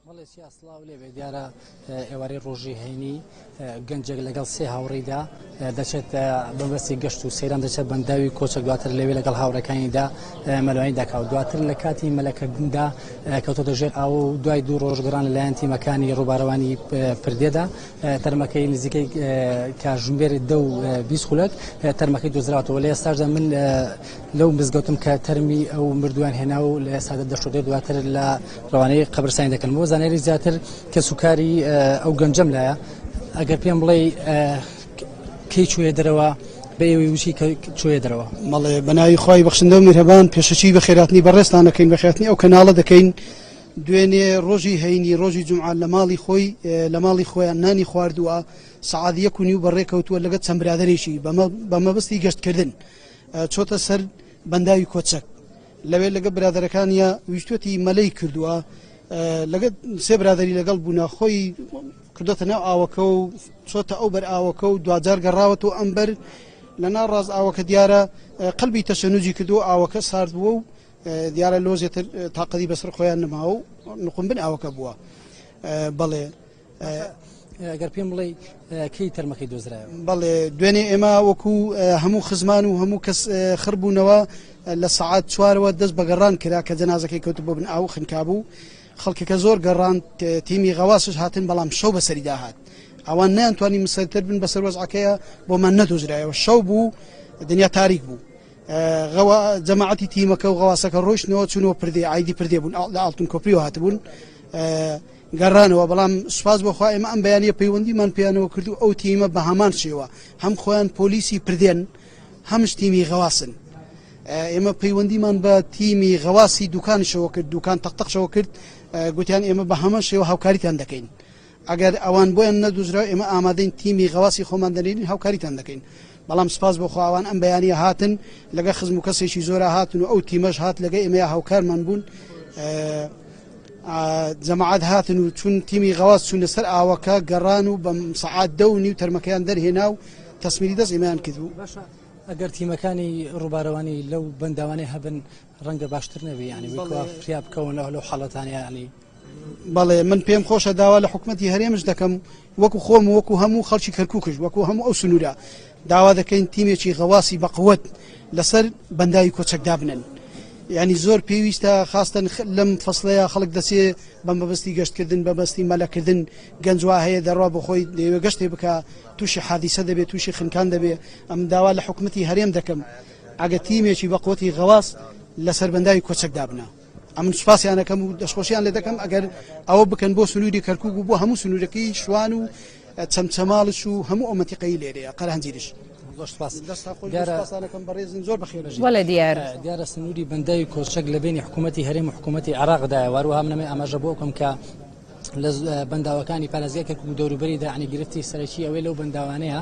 بەڵێ چیا سڵاو لێبێ دیارە ئێوارەی ڕۆژی هەینی گەنجێک لەگەڵ سێ هاوڕێیدا دەچێت بەبەستی گەشت و سەیران دەچێت بەنداوی کۆچەک دواتر لەوێ لەگەڵ هاوڕێکانیدا مەلوانی دەکا و دواتر لە کاتی مەلەکردندا کەوتۆتە ژێر ئاو و دوای دوو ڕۆژ گەڕان لەلایەن تیمەکانی ڕووبارەوانی پردێدا تەرمەکەی نزیکەی کاژمێر دە و 20 خولەک تەرمەکەی دۆزراوەتەوە لە ئێستاشدا من لەو مزگەوتم کە تەرمی ئەو مردووان هێنا و لە ئێستادا دەشۆدێت دواتر لە ڕەوانەی قەبرستانی دەکەن بۆ زانیاری زیاتر کەسوکاری ئەو گەنجەم لایە ئەگەر پێم بڵێ کەی چووە دەرەوە بە ئێوەی وچی کە چووە دەرەوە بەڵێ بەناوی خوای بەخشندە و میهرەبان پێشەکی بەخێراتنی بەڕێزتان دەکەین بەخێراتنی ئەو کەناڵە دەکەین دوێنێ ڕۆژی هەینی ڕۆژی جومعە لە ماڵی خۆی لە ماڵی خۆیان نانی خواردووە سەعات یەک و نیو بەڕێ کەوتووە لەگەڵ چەند برادەرێکی بە مەبەستی گەشتکردن چۆتە سەر بەنداوی کۆچەک لەوێ لەگە برادەرەکانیا ویستوەتی مەلەی کردووە لەگە سێ برادری لەگەڵ بوونا خۆی کردۆتە ناو ئاوەکە و چۆتە ئەو بەر ئاوەکە و دواجار گەڕاوەتەوە ئەم بەر لە ناو ڕاست ئاوەکە دیارە قەلبی تەشەنوجی کردو ئاوەکە سارد بووە و دیارە لۆزێتر تاقەتی بەسەر خۆیان نەماوە و نقم بن ئاوەکە بووە بەڵێ گەر پێم بڵێ کەی تەرمەکەی دۆزرایەوە؟ بەڵێ دوێنێ ئێمە وەکو هەموو خزمان و هەموو کەس خڕبوونەوە لە سەعات چوارەوە دەست بە گەڕان کرا کە جەنازەکەی کەوت بۆ بن ئاو خنکابوو خەڵکەکە زۆر گەڕان تیمی غەواسش هاتن بەڵام شەو بەسەریدا هات ئەوان نەیانتوانی مسەیتەر بن بەسەر وەزعەکەیە بۆمان نەدۆزرایەوە شەو بوو دنیا تاریک بوو غەوا جەماعەتی تیمەکە و غەواسەکە ڕۆیشتنەوە چونەوە پردێ ئایدی پردێ بوون لە ئاڵتون کۆپریەوە هاتبوون گەڕانەوە بەڵام سوپاس بۆ خوا ئێمە ئەم بەیانیە پەیوەندیمان پێیانەوە کرد و ئەو تیمە بە هەمان شێوە هەم خۆیان پۆلیسی پردێن هەمش تیمی غەواسن ئێمە پەیوەندیمان بە تیمی غەواسی دوکانشەوە کرد دوکان تەقتەقشەوە کرد گوتیان ئێمە بە هەمان شێوە هاوکاریتان دەکەین ئەگەر ئەوان بۆیان نەدوزرا ئێمە ئامادەین تیمی غەواسی خۆمان دەنێرین هاوکاریتان دەکەین بەڵام سپاس بۆ خوا ئەوان ئەم بەیانیە هاتن لەگە خزم و کەسێکی زۆرا هاتن و ئەو تیمەش هات لەگە ئێمەیا هاوکارمان بوون جەماعەت هاتن و چون تیمی غەواز چوونە سەر ئاوەکە گەڕان و بەم سەعات دە و نیو تەرمەکەیان دەرهێنا و تەسمیری دەست ئێمەیان کرد بوو. باشە ئەگەر تیمەکانی ڕووبارەوانی لەو بەنداوانەی هەبن ڕەنگە باشتر نەبێ یانی بەڵێ. فریا بکەون لەو حاڵەتانە یانی. بەڵێ من پێم خۆشە داوا لە حکومەتی هەرێمش دەکەم وەکو خۆم و وەکو هەموو خەڵکی کەرکوکش وەکو هەموو ئەو سنوورە داوا دەکەین تیمێکی غەواسی بەقوت لەسەر بەنداوی کۆچەک دابنن ینی زۆر پێویستە خاستن لەم فەسلەیە خەڵک دەچێ بە مەبەستی گەشتکردن بە بەستی مەلەکردن گەنجوا هەیە دەڕوا بۆ خۆی دەیەوێ گەشتێ بکە تووشی حادیسە دەبێت تووشی خنکان دەبێ ئەم داوا لە حکومەتی هەرێم دەکەم ئەگە تیمێکی بەقوتی غەواس لەسەر بەنداوی کۆچەک دابنا. ئەمن سوپاسیان ئەکەم و دەستخۆشیان لێ دەکەم ئەگەر ئەوە بکەن بۆ سنووری کەرکوک و بۆ هەموو سنوورەکەی شوان و چەمچەماڵش و هەموو ئەو مەنتیقەی لێرەیە قەرەهەنجیرش. زۆر سپاس. دەستان خۆش بێت سوپاستان ئەکەم بەڕێزن زۆر بەخێر بژین. وەڵێ دیار. دیارە سنووری بەنداوی کۆچەک لە بەینی حکوومەتی هەرێم و حکوومەتی عێراقدایە و هەروەها من ئەمەی ئاماژە بۆ بکەم کە لە بەنداوەکانی پارێزگای کەرکوک و دەوروبەریدا یانی گرفتی سەرەکی ئەوەی لەو بەنداوانەیە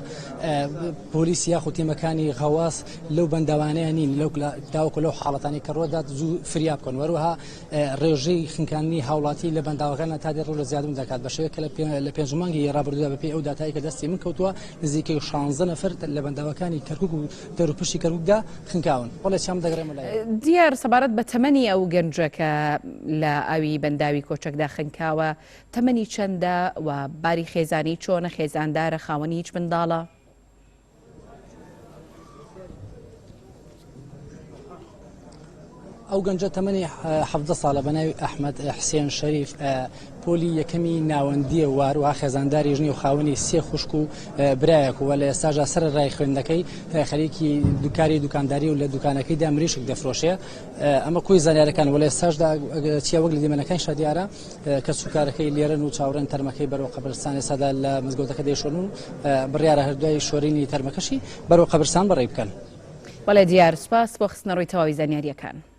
پۆلیس یاخود تیمەکانی غەواس لەو بەنداوانەیە نین لەو تاوەکو لەو حاڵەتانی کە ڕوودات زوو فریا بکەن وەروەها ڕێژەی خنکاندنی هاوڵاتی لە بەنداوەکان تا دێت ڕوو لە زیادبوون دەکات بە شێوەیەک کە لە پێنج مانگی ڕابردوودا بەپێی ئەو داتای کە دەستی من کەوتووە نزیکەی 16 نەفەر لە بەنداوەکانی کەرکوک و دەوروپشتی کەرکوکدا خنکاون. بەڵێ چیام دەگەڕێمە لای. دیار سەبارەت بە تەمەنی ئەو گەنجە کە لە ئاوی بەنداوی کۆچەکدا خنکاوە تەمەنی چەندە و باری خێزانی چۆنە خێزاندارە خاوەنی هیچ منداڵە؟ ئەو گەنجە تەمەنی حەڤدە ساڵە بە ناوی ئەحمەد حسێن شەریف پۆلی یەکەمی ناوەندیە و هەروەها خێزانداری ژنی و خاوەنی سێ خوشک و برایەک و لە ئێستاشدا سەر ڕای خوێندنەکەی خەریکی دوکاری دوکانداری و لە دوکانەکەیدا مریشک دەفرۆشێ ئەمە کۆی زانیارەکان و لە ئێستاشدا چیا وەک لە دیمەنەکان شادیارە کەسوکارەکەی لێرەن و چاوەڕێن تەرمەکەی بەرەو قەبرستان ئێستادا لە مزگەوتەکە دەیشۆن و بڕیارە هەر دوای شۆرینی تەرمەکەشی بەرەو قەبرستان بەڕێی بکەن. بەڵێ دیار، سوپاس بۆ خستنەڕووی تەواوی زانیارییەکان.